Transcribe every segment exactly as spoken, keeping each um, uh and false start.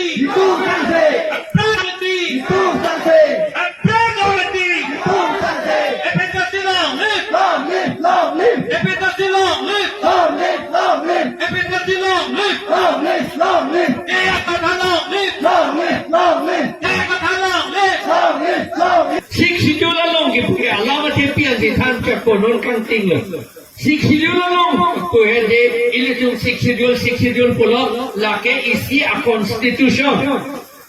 Itum sangse. Aphrang Aunty. Itum sangse. Aphrang Aunty. Itum sangse. A P H L C long live. Long live, long live. A P H L C long live. Long live, long live. A P H L C long live. Long live, long live. J I Kathar long live. Long live, long live. J I Kathar long live. Long live, long live. Sixth Schedule along kipu ke alam athe pi ansi than chot ko non kangtinglo. Sixth Schedule along pu he de ilitum Sixth Schedule, Sixth Schedule pulo lake isi a constitution.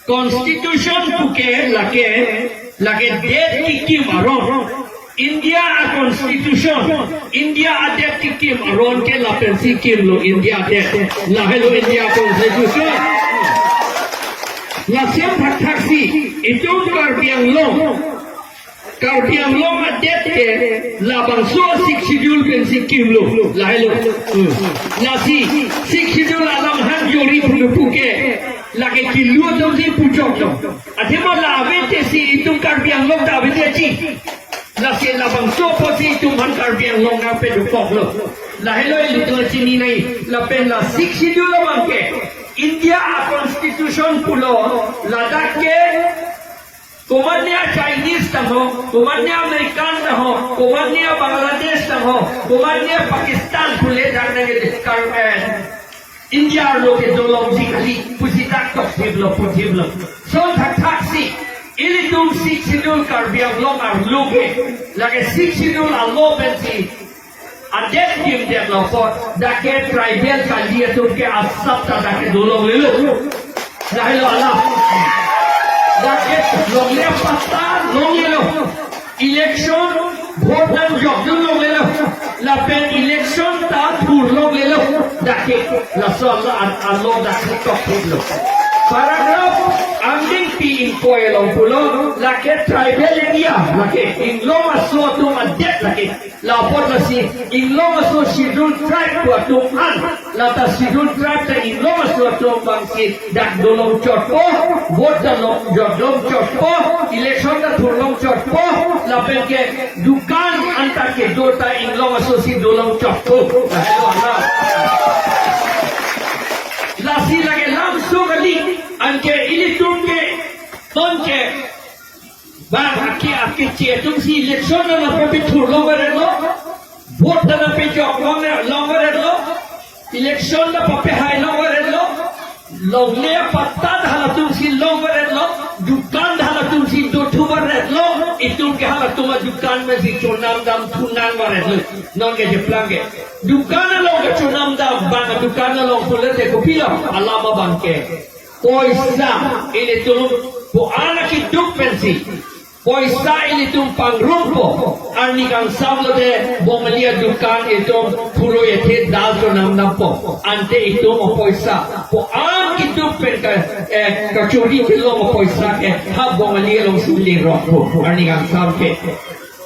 Constitution pu ke lake, lake det kikim aron. India a constitution, India a det kikim aron ke lapensi kimlo India det. Lahelo India constitution. Lasi thakthak si itum Karbi Anglong, Karbi Anglong adet ke labangso Sixth Schedule pensi kimlo, lahelo. Hmm. Lasi Sixth Schedule alam han jori punupu ke lake kilu atum si puchok lo. Athema la ave te si itum Karbi Anglong ta ave te chi. Lasi labangso apotsi itum han Karbi Anglong nangpedukoklo. Lahelo ilitum chinine lapen la Sixth Schedule abang ke India a constitution pulo ladak ke komatne a Chinese ta ho, komatne a American ta ho, komatne a Bangladesh ta ho, komatne a Pakistan pule dak nang ke kar, eh, India arlo ke dolongji kali pusi dak tokthiplo, puthiplo. So thakthak si ilitum Sixth Schedule Karbi Anglong arlo ke lake Sixth Schedule alo pensi adet kimdetlo apot dak ke tribal kali atum ke asap ta dak ke dolonglelo. Lahelo alam. Dak ke longle patta longlelo. Election vote nang jokdun longlelo. Lapen election ta thur longlelo. Dak ke laso alo an alo dak ke tokthiplo. Paragraph angdengpi ingkoi along pulo lake tribal area lake inglong aso atum adet lake. La apot lasi inglong aso Schedule Tribe pu atum an. Lata Schedule Tribe ta inglong aso atum abang si dak dolong chotpo, vote ta long jokdun chotpo, election ta thurlong chotpo, lapen ke dukan anta kedo ta inglong aso si dolong chotpo. Lahelo alam. Lasi lake lamso kali, anke ilitum ke, non ke, bang ake ake che atum si election nangpapi thurlong varetlo, vote nangpijok long, long varetlo, election nangpapi hai long varetlo, longle patta halatum si long varetlo, dukan halatum si dothu varetlo, itum ke halatum adukan mesi chonam dam thunang varetlo, non ke jeplang ke. Dukan along ke chonam dam, bang dukan along pulote kopilo, alam abang ke. Poisa ilitum pu anak iduk pensi. Poisa ilitum pangrumpo. Arni kangsam lote Bongali adukan itum phurui ethe dal chonam dampo. Ante itum apoisa pu anak iduk pen ka, eh, kachori pilong apoisa ke ha Bongali along si lingrokpo. Arni kangsam ke.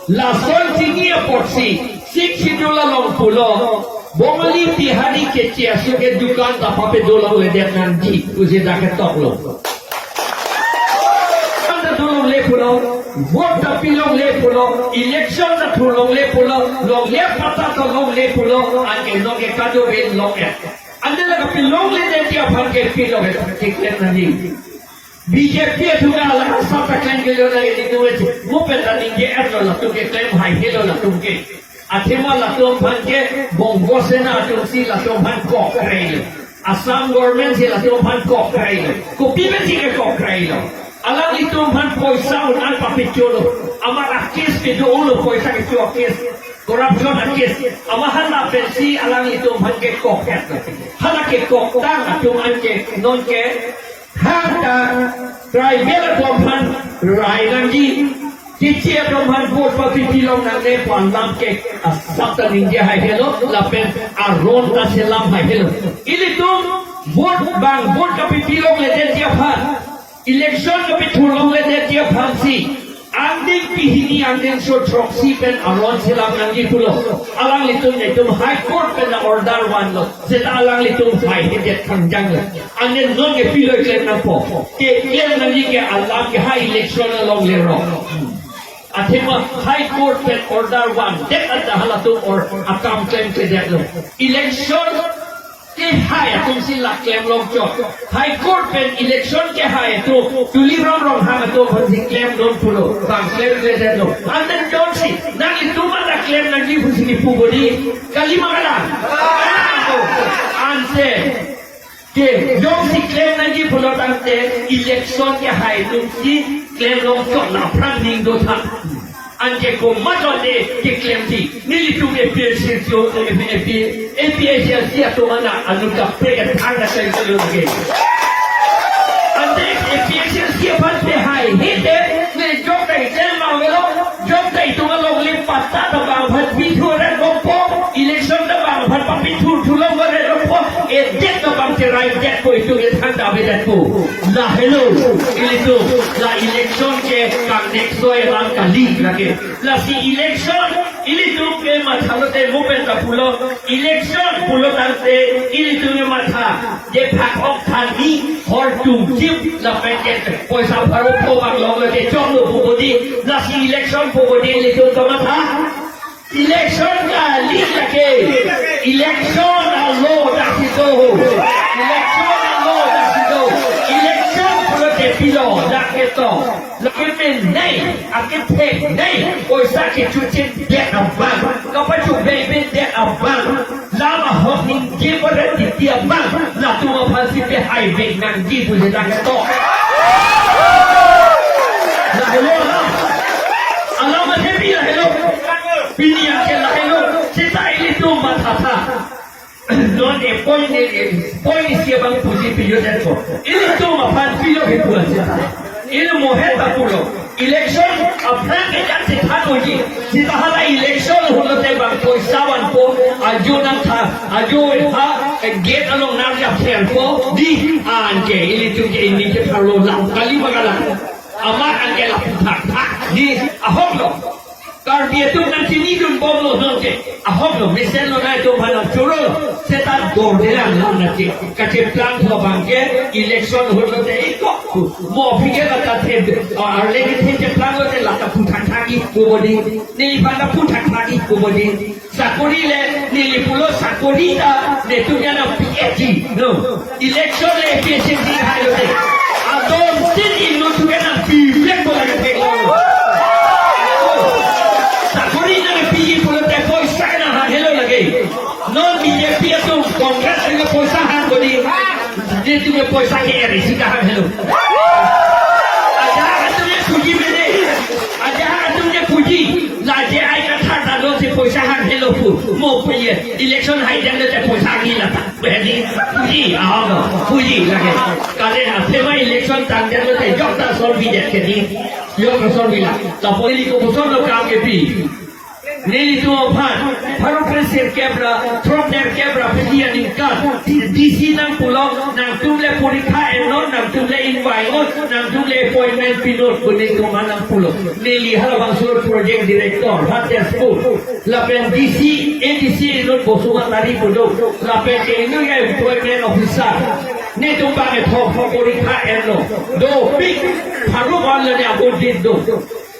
Lason chini apotsi, Sixth Schedule along pulo, Bongali Bihari keche aso ke dukan ta pape dolongledet nangji, pusi dak ketoklo. Anta dolongle pulo, vote ta pilongle pulo, election ta thurlongle pulo, longle patta ta longle pulo, anke nonke kadokave longle. Ante la kapilongledetji aphan ke pilong ke keklem nangji. B J P atum ke hala asap ta klem kelo na ini tuwe si. Mo pen ta ningje-etlo latum ke klem haihelo latum ke. Athema latum aphan ke Bongo Sena atum si latum aphan kokreilo. Assam government si latum aphan kokreilo. Kopi pensi ke kokreilo. Alanglitum aphan poisa un-an papecholo. Amar a-case kedo ulo poisa kecho a-case. Corruption a-case. Amat hala pensi alanglitum aphan ke kokret. Hala kekoktang atum anke nonke Hata tribal atum aphan rai nangji, keche atum aphan vote papi pilong nangne pu alam ke asap ta ningje haihelo, lapen aron ta selam haihelo. Ilitum vote bang vote kapipi longledetji aphan, election kapithur longledetji aphansi, angdengpi hini angdengso throksi pen aron selam nangji pulo. Alanglitum netum High Court pen order vanlo. Seta alanglitum haihedet kangjanglo. Ane nonke pilo klem nangpo. Keklem nangji ke alam ke ha election along lero. Athema High Court pen order vandet anta halatum or akam klemkledetlo. Election Kehai atum si la klem long chot. High Court pen election kehai atum, Tuliram Ronghang atum aphan si klem non pulo. Bang klem le den lo. Anten jongsi nanglitum anta klem nangji pusi kipu bodi, kali ma kalang? Ante ke jongsi klem nangji pulo tangte election kehai atum si klem long chot, la aphrang ning do tha. Anke komat lo ne keklem si, nelitum A P H L C, A P H L C atum ana anut kaprek kethang na klem si lo ke. Ante A P H L C aphan pehai hite, ne jok ta itel ma avelo, jok ta itum alongle patta ta bang aphan pithu re gopo, election ta bang aphan papithu thu long re gopo, edet ta bang cherai detpo, itum kethang ta ave detpo. Lahelo, ilitum, la election ke kangnek soi lang kali lake. Lasi election, ilitum ke matha lote mo pen ta pulo, election pulo tangte, ilitum ke matha, je phak ok than ni, hor tum chip, lapen ke poisa pharo pho bang long lote chong lo pu bodi, lasi election pu bodi ilitum kamatha. Election kali lake. Election alo dak si do. Election alo dak si do. Election pulote pilo dak ketok. Lake pen nei, akethek nei, poisa kechuchit det abang, kapachobei pen det abang, lam ahok ningje pore titi abang, latum aphan si pehai vek nangji pu le dak ketok. Lahelo alam. Alam ase pi lahelo. Pini anke lahelo. Seta ilitum mathatha. Non e point ne, point isi abang puji pilo den ko. Ilitum aphan pilo ke puan seta. Ili mohe ta pulo. Election aphrang ke jan si than uji. Seta hala election ahut lote bang poisa vanpo, ajo nangtha, ajo ha, gate along nang ya pherpo, di anke ilitum ke ini ke pharo lang kali ma kalang. Amat anke lapu thakthak, di ahok lo. Karbi atum nangchinidun bomlo nonke. Ahok lo, mesen lo nai atum aphan choro lo. Seta dorde lang nang nangke. Kacheplang tho abang ke, election ahut lote ikok tu. Mo aphi ke la ta the, ah, arle kethe cheplang lote la ta pu thakthak ik pu bodi. Neliphan ta pu thakthak ik pu bodi. Sakori le, neli pulo sakori ta, netum ke nang P H D, no. Election le P H D hai lote. Adon tin inut atum ke nang pibek bola ke thek lo. Sakori nangpiji pulote poisa nang hang helo lake. Non B J P atum Congress ke poisa hang bodi. Netum ke poisa ke eri sita hang helo. Ajahak atum ke puji mene. Ajahak atum ke puji. La J I Kathar ta non si poisa hang helo pu. Mo pu ye. Election hai den lote poisa hang helo ta. Bedi, puji, ah, puji lake. Kali athema election tang den lote jok ta solve det ke di. Jok ta solve la. Lapu ili kopuson lo kam kepi. Nelitum aphan, pharo phre sirkep ra, throkkep ra, phi aningkan. D C nang pulo, nangtum le porikha ennon, nangtum le invai non, nangtum le appointment pinon, pu nelitum aphan nang pulo. Neli halabangso project director, ha Tezpur. Lapen D C, A D C inut Basumatary pu do. Lapen ke inut ke employment officer. Netum bang ethok porikha enlo. Dopik pharo van le ne abot dit do.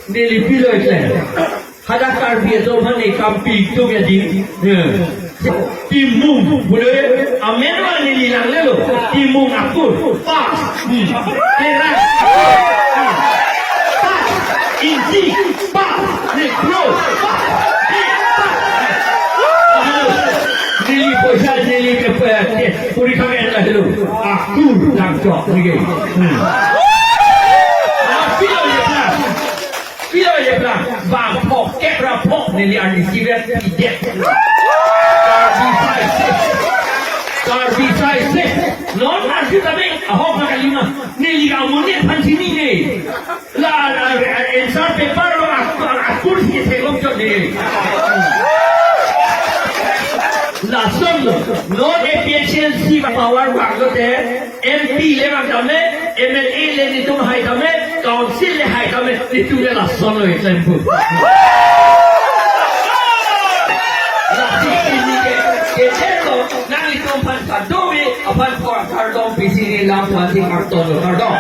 Neli pilo ikle. Hadak Karbi atum aphan ne kam pi tum ya di. Ya. Timung, bule, amen ma neli langlelo. Timung akur, pass. Hmm. Keras, ah, pass. Ingti, pass. Nekro, pass. Di, pass. Neli poisa, neli ke, ke, porikha ke lahelo. Akur, langchok, nige. Hmm. Ah, pilo ya, pass. Pilo ya bang, bang phok kep ra phok neli arnisi vet pidet. Karbi sai se. Karbi sai se. Non arju tame ahok na kalima. Neli ka amonit aphan chinine. La, la, la, answer paper lo ak-, akur si theklong chot ne. Lason lo. Non A P H L C power bang lote. M P le bang tame, M L A le netum hai tame, council le hai tame, netum le lason lo iklem pu. Lasi ini ke, ke cheto, nanglitum aphan kado me, aphan kor kardom pisi ni lam aphan si kardom lo, kardom.